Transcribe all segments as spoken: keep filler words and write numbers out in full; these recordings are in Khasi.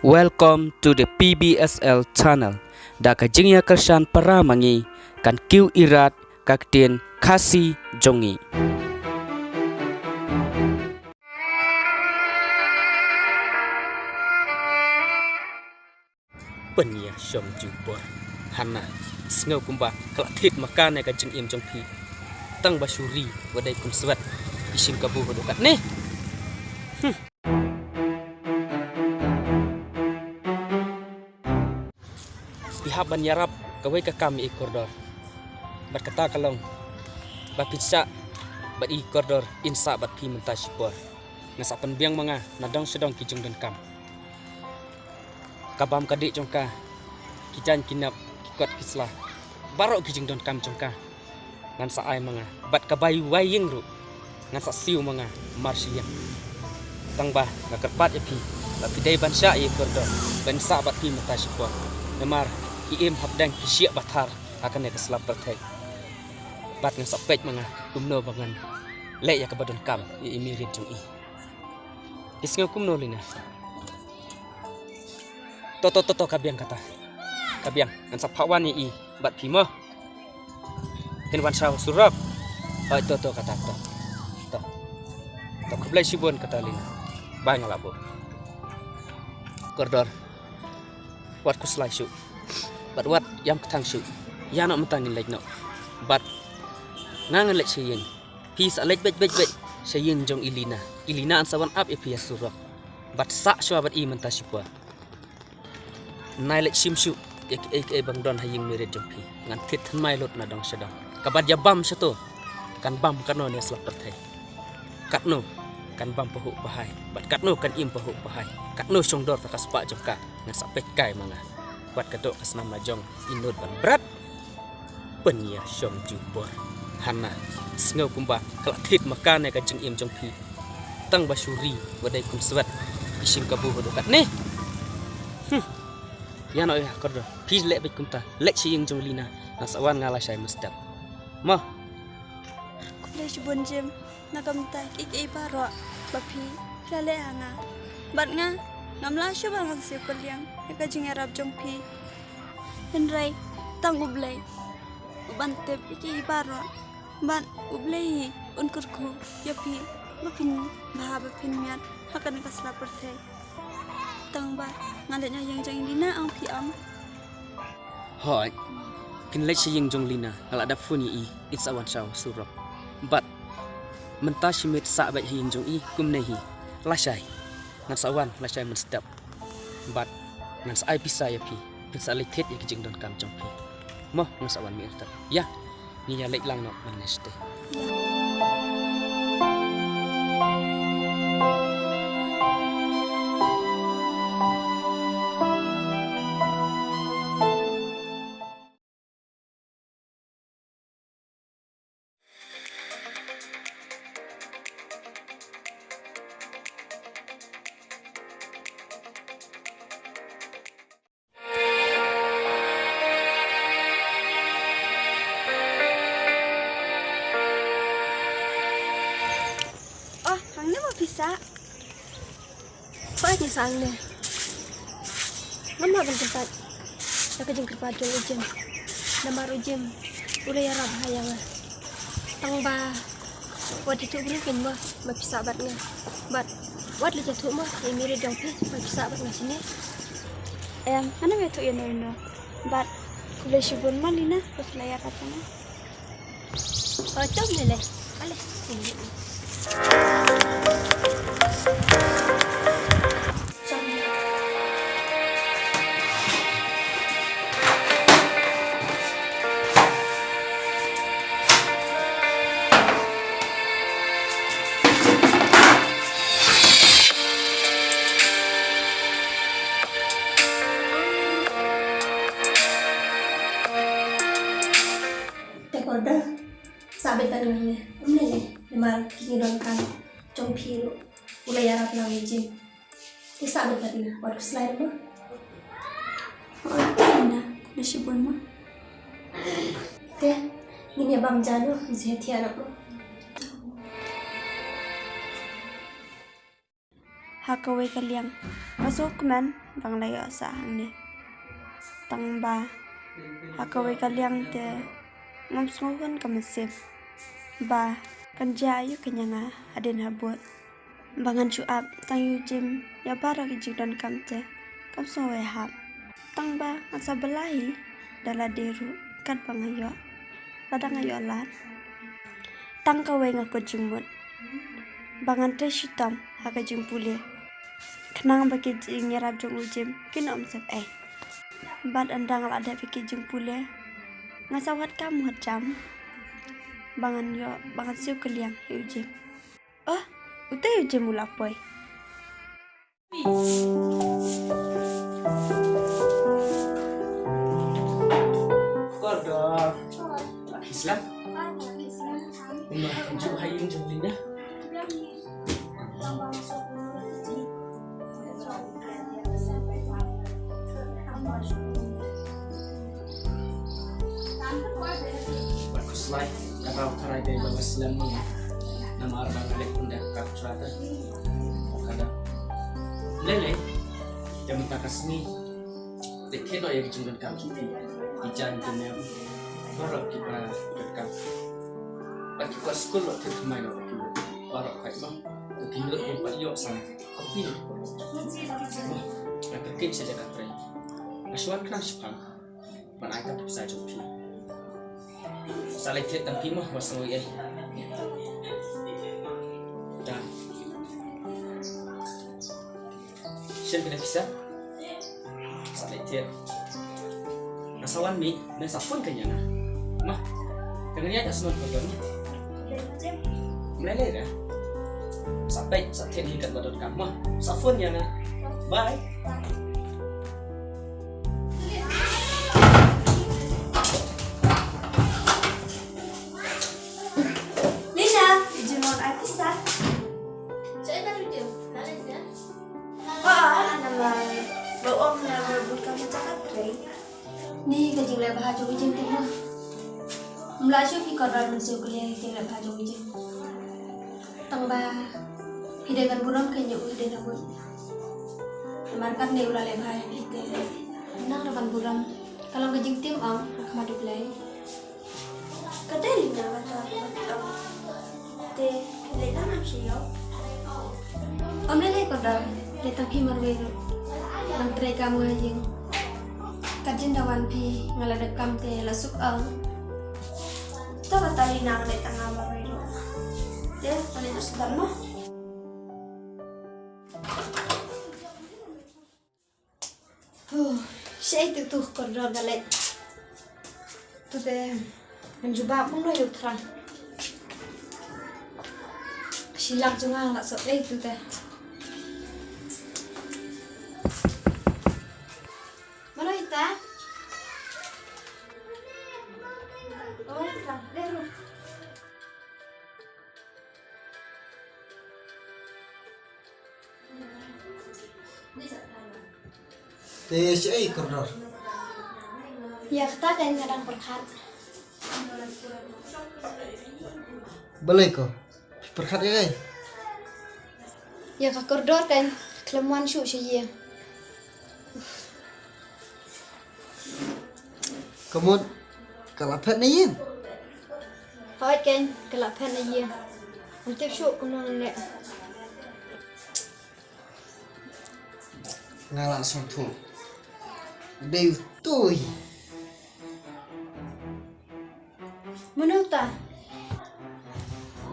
Welcome to the P B S L channel. Da ka jingïakyrshan para ma ngi, kan kiew irat ka ktien Khasi jong ngi. Pynïashong ju por. Hana, sngew kumba ka la thied ma ka ne ka jingim jong phi. Tang ba shu ri, wa dei kum swet. Ishim kabu haduh katne. Hmm. Phi hap ban ïarap kawei ka kam ïa i kordor. Bad kata ka long ba phin sah bad i kordor in sah bad phi mynta shipor. Nga sa pynbiang ma nga na dong sha dong ki jingdonkam. Ka bam ka dih jong ka, ki jaiñ ki nep, ki kot ki sla, baroh ki jingdonkam jong ka ngan sa ai ma nga. Bad ka bai wai ïing ruh ngan sa siew ma nga mar shi ïing. Tang ba nga kyrpad ïa phi, ba phi dei ban shah ïa i kordor ban sah bad phi mynta shipor. Namar ki im hapdeng ki shiah ba thar ha kane ka sla pyrthei. Bad ngan sa peit ma nga kumno ba ngan leh ïa kaba donkam ïa i mirit jong i. Phi sngew kumno Lina? To, to, to, to, ka biang kata. Ka biang, ngan sa phah wan ïa i bad phi mo. Phin wan shaw surok. Oi, to, to, kata, to. To. To, khublei shibun kata Lina. Bye nga la buh. Kordor. Wat khuslai shuh. Bad wat ïam kthang shuh. Ïa noh mynta ngin leit noh. Bad nga ngan leit sha ïing. Phi sa leit beit beit beit sha ïing jong i Lina. I Lina yn sa wan ap ïa phi ha surok. Bad sah shuwa bad i mynta shipor. Nai leit shim shuh ïa kiei kiei ba nga don ha ïing mirit jong phi. Ngan thied thymmai lut na dong sha dong. Kaba ïa bam shato kan bam katno ne sla pyrthei. Katno kan bam pahuh pahai bad katno kan im pahuh pahai. Katno shongdor ta ka spah jong ka. Ngan sa peit kai ma nga. Wat ka doh ka snam la jong i nud ban brat. Pynïashong ju por. Hana, sngew kumba ka la thied ma ka ne ka jingim jong phi. Tang ba shu ri, wa dei kum swet. Ishim kabu haduh katne. Hmm. Ïa noh ïa kordor. Phi leh beit kumta. Leit sha ïing jong Lina. Ngan sa wan nga lashai mynstep. Mo. Khublei shibun Jim. Na ka bynta kiei kiei baroh ba phi la leh ha nga. Bad nga ngam lah shuh ba ngan siew kylliang ïa ka jingïarap jong phi. Hynrei tang U Blei u ban tip ïa kiei baroh. Bad U Blei hi un kyrkhu ïa phi ba phin bha ba phin miat ha kane ka sla pyrthei. Tang ba nga leit na ïing jong i Lina, ong phi ong. Hooid. Phin leit sha ïing jong Lina, nga la dep phone ïa i, i sa wan shaw surok. Bad mynta shi miet sah beit ha ïing jong i kumne hi. Lashai. Ngan sa wan lashai mynstep. Bad ngan sa ai pisa ïa phi. Phin sa leit thied ïa ki jingdonkam jong phi. Mo, ngan sa wan mynstep. Ïa. Ngin ïa leit lang noh mynstep. Oh, hangne mo phi sah? Hooid, ngi sah hangne. Ngam lah ban kyntait ïa ka jingkyrpad jong u Jim. Namar u Jim u la ïarap bha ïa nga. Tang ba wat ïathuh briew kein mo ba phi sah bad nga. Bad wat leit ïathuh mo ïa i mirit jong phi ba phi sah bad nga shane. Em, ngam ïathuh ïano ïano. Bad khublei shibun mo Lina ba phi la ïarap ïa nga. Oh, jom lei lei. Ale. Te kordor, sah beit bad nga hangne. Ym lei lei, namar ki jingdonkam jong phi ruh u la ïarap lang ïa u Jim. Te sah beit bad nga, wat khuslai mo. Hooid, Lina, khublei shibun mo. Te ngin ïa bam ja noh, ngi sa ïathiah noh mo. ha kawei ka liang. Nga sngewkmen ba nga la ïoh sah hangne. Tang ba ha kawei ka liang te ngam sngewhun ka mynsiem ba kan jia aïu ka ïa nga hadien habud. Ba ngan shu ap tang ïa u Jim ïa baroh ki jingdonkam te kam sngewhun hap. Tang ba ngan sa bylla hi da lade ruh katba nga ïoh, lada nga ïoh lad. Tang kawei nga kut jingmut ba ngan trei shitom ha ka jingpule, khnang ba ki jingïarap jong u Jim kin ym sep ei. Bad ynda nga la dep ïa ki jingpule, nga sa wad kam wad jam ba ngan ïoh, ba ngan siew kylliang ïa u Jim. Oh, utai u Jim u la poi. Kordor. Islam. Uma, ju hai yung jong linda. Bad khuslai, kata u tharai dei ba nga slem ma nga. Namar ba nga leh ynda ka kata. Ka da. Lei lei. Te mynta ka sngi. Te khet noh ïa ki jingdonkam ki phi. Ki jaiñ ki mem. Baroh kiba donkam. Bad ki kwah skul noh te thymmai noh ki baroh. Baroh peit noh. Te ki lut ki pat ïoh sa. Ka phi noh ki baroh. Nga kyrkieh sha jaka trei. Nga shu wan khnang shaphang. Ban ai tang ki pisa jong phi. Sa leit thied tang phi mo, wat sngew ei. Done. Shen phi na pisa. Sa leit thied. Nga sa wan mih, me sa phone kane ïa nga. Mo. Kane ïa nga sa phone kane. Mlei lei da. Sa peit, sa thied hi katba donkam mo. Sa phone ïa nga. Bye. Lina, jingmut ai pisa. Sa ïa ka video, na lei da. Ba, namar ba ong namar bun ka mut ka trei. Ni ka jingleh bha jong u Jim te mo. Ym lah shuh phi kordor mynsiem kylliang ka jingleh bha jong u Jim. Tang ba phi dei ban burom kein ïa u hadien habud. Namar katne u la leh bha ïa phi te. Nang da ban burom. Ka long ka jingtim ong ha khmat U Blei. Ka dei Lina kata kata. Te lei tang am shu ïoh. Ym lei lei kordor, lei tang phi marwei ruh. Nang trei kam nga ha ïing. Kat jin da wan phi nga la dep kam te la suk ong. To kata Lina, lei tang nga marwei ruh. Te lei tang sdang mo. Huh, shaei tu tu kordor ka leit. Tu te ngan jubab kumno ïa u thrang. Shi lak jong nga la sot ei tu te. Mano ita? Oh, ita. Deh, ruh. Te shaei kordor? Ïa kata kein nga dang pyrkhat. Balei ko? Pyrkhat ïa kaei? Ïa ka kordor kein khlem wan shuh sha ïing. Ka mut ka la phet na ïing. Hooid kein, ka la phet na ïing. Ngam tip shuh kumno ngan leh. Nga la sngewthuh. Dei uto hi. Mano uta?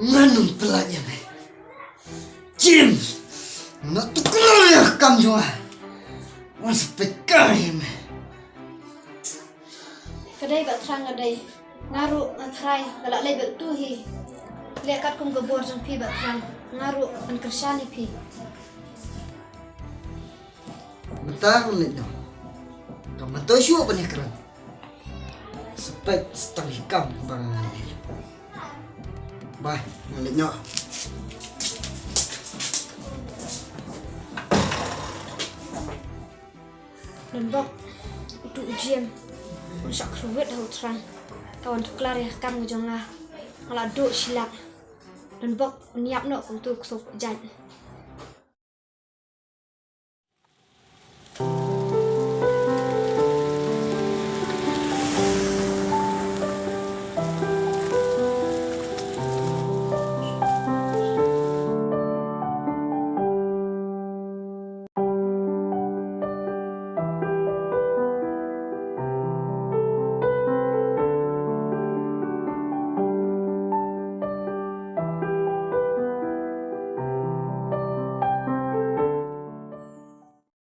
Ngan ym pyllait ïa me. James, nga tuklar ïa ka kam jong nga. Ngan sa peit kar ïa me. Ka dei Bah Thrang ka dei. Nga ruh nga tharai ba la leit bad uto hi. Leh katkum ka bor jong phi Bah Thrang. Nga ruh ngan kyrshan ïa phi. Mynta ngan leit noh. Ka mynta shuh ban ïakren. Sa peit sa tang hi kam ba ngan leit. Bye, ngan leit noh. Don bok uto u Jim un shah kyrwit ha u Thrang. Ka wan tuklar ïa ka kam ka jong nga. Nga la duh shi lak. Don bok un ïap noh kum uto u ksew jait.